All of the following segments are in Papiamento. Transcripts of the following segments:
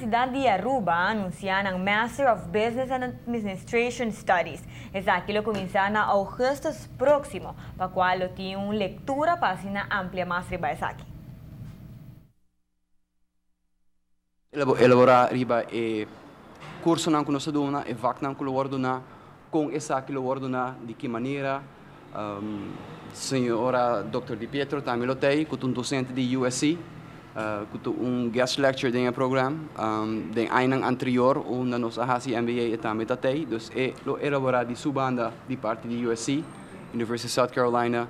Universidad di Aruba a anuncia nan Master of Business and Administration Studies. Esaki lo cuminsa na augustus proximo, pa cual lo tin un lectura pa asina amplia mas riba esaki. Elabora riba e cursonan cu nos ta duna, e vaknan cu lo wordo duna, con esaki lo wordo duna, di ki manera. Señora Dòkter Di Pietro tambe lo ta ei, cu ta un docente di USC, cu ta un guest lecture den e program. Den añanan anterior unda nos a haci MBA e tambe ta tei, dus e lo elabora di su banda di parti di USC, University of South Carolina,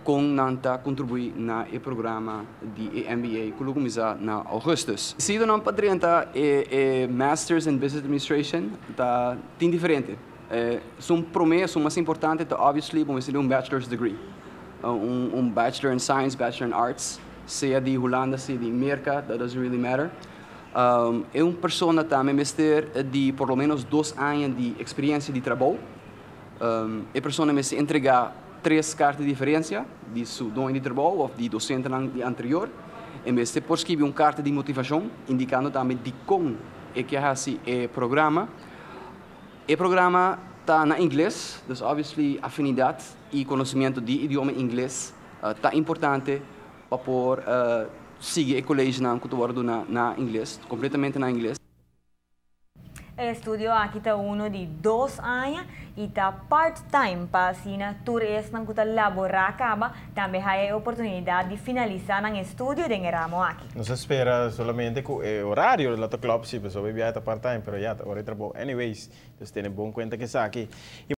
con nan ta contribui na e programa di e MBA cu lo cuminsa na augustus. Sidonan pa drenta e Masters in Business Administration ta tin diferente. Esun prome, esun mas importante ta obviously bo mester di un bachelor's degree. Un bachelor in science, bachelor in arts, sea di Hulanda, sea di Merca, that doesn't really matter. E un persona tambe mester di por lo menos dos aña di experiencia di trabou. E persona mester entrega tres carta di referencia di su doño di trabou of di docentenan di anterior. E mester por scribi un carta di motivacion indicando tambe dicon e kier haci e programa. E programa ta na ingles, dus obviously afinidad y conocimiento di idioma ingles ta importante pa por sigui e collegenan cu ta wordo duna na ingles, completamente na ingles. E estudio aki ta uno di dos aña y ta part-time pa asina tur esnan cu ta labora caba tambe haya e oportunidad di finalisa nan estudio den e ramo aki. Nos a spera solamente cu e horario lo ta klop si, pasobra e biaha ta part-time, pero ya ta ora di trabou anyways. Dus tene bon cuenta cu esaki.